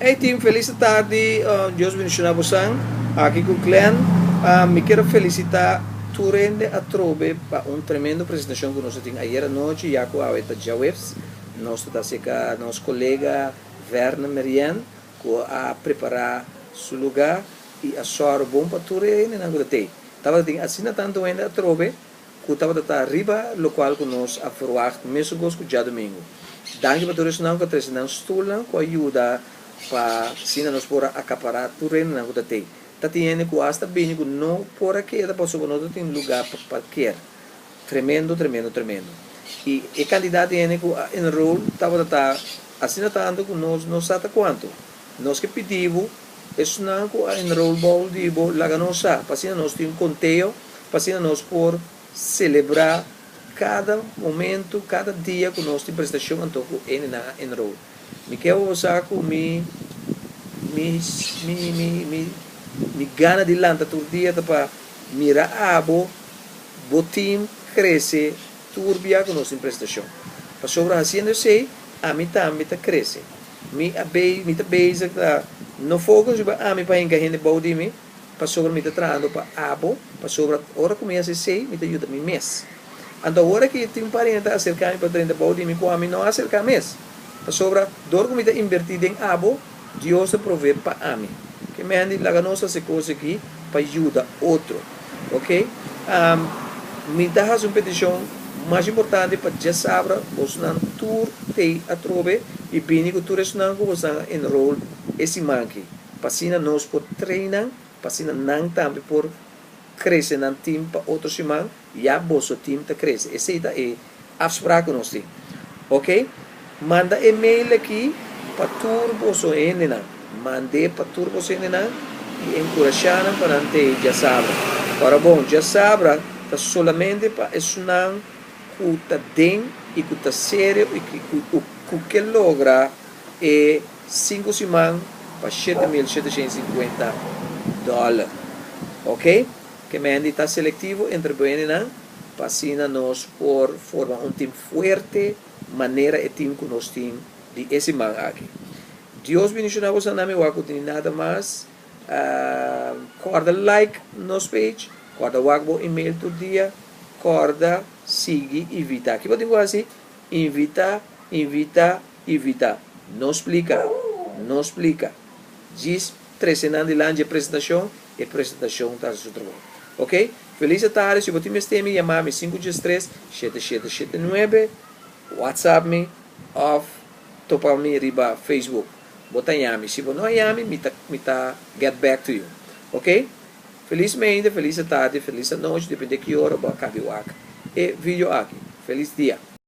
Hey team, felis tardi. Dios bendiciona boso. Aki cu Glenn. Mi kier felicita tur hende atrobe pa un tremendo presentacion cu nos tin ayera nochi, ya cu awe ta diahuebs. Nos ta cerca nos colega Werner Merien, cu a prepara su lugar y a soro bon pa tur hende nan cu tey. Tabatin asina tanto hende atrobe, cu tabata ariba locual cu nos a verwacht mesun cos cu diadomingo. Danki pa tur esnan cu a trece nan stoelnan cu a yuda pa asina nos por acapara tur hende nan cu tey. Tatin hende cu hasta bini cu no por a keda pasobra no tin lugar pa parkeer. Tremendo, tremendo, tremendo. Y e cantidad di hende cu a enroll tabata asina tanto cu nos no sa ta cuanto. Nos ke pidi bo, esnan cu a enroll bou di bo laga nos sa, pa asina nos tin conteo, pa asina nos por celebra cada momento, cada dia cu nos tin presentacion anto cu hende nan a enroll. Mi kier sa cu mi gana di lanta tur dia ta pa mira abo bo team crece tur bia cu nos tin presentacion. Pasobra haciendo esey, ami tambe ta crece. Mi a be, mi ta bezig ta no focus riba ami pa hinca hende bou di mi, pasobra mi ta trahando pa abo, pasobra ora cu mi haci esey, mi ta yuda mi mes. Anto ora cu tin un par hende ta acerca mi pa drenta bou di mi, cu ami no acerca mes. Pasobra door cu mi ta inverti den abo, Dios ta provee pa ami. Ke men di laga nos haci cos aki pa yuda otro. Ok? Mi ta haci un peticion mas importante pa diasabra bosnan tur tey atrobe y bini cu tur esnan cu bosnan a enroll e siman aki. Pa asina nos por train, pa asina nan tambe por crece nan team pa otro siman, ya boso team ta crece. Esey ta e afspraak cu nos tin. Ok? Manda e-mail aki pa tur boso hendenan. Mande pa tur boso hendenan y encurasha nan pa nan tey diasabra. Ora bon, diasabra ta solamente pa esnan cu ta den y cu ta serio y cu ke logra e 5 siman pa $7750. Ok? Ke men di ta selectivo entre bo hendenan pa asina nos por forma un team fuerte manera e team cu nos tin di e siman aki. Dios bendiciona boso, mi wak tin nada mas. Corda like nos page, corda wak bo email tur dia, corda sigui invita. Kico tin cu haci? Invita, invita, invita. No splica, no splica. Djis trece nan dilanti e presentacion, e presentacion ta su trabou. Ok? Felis tardi, si bo tin mester mi, yama mi 513 7779, WhatsApp mi of topa mi riba Facebook. Bo ta yami. Si bo no yami, mi ta get back to you. Ok? Felis mainta, felis tardi, felis anochi, depende ki ora bo a caba wak e video aki. Felis dia.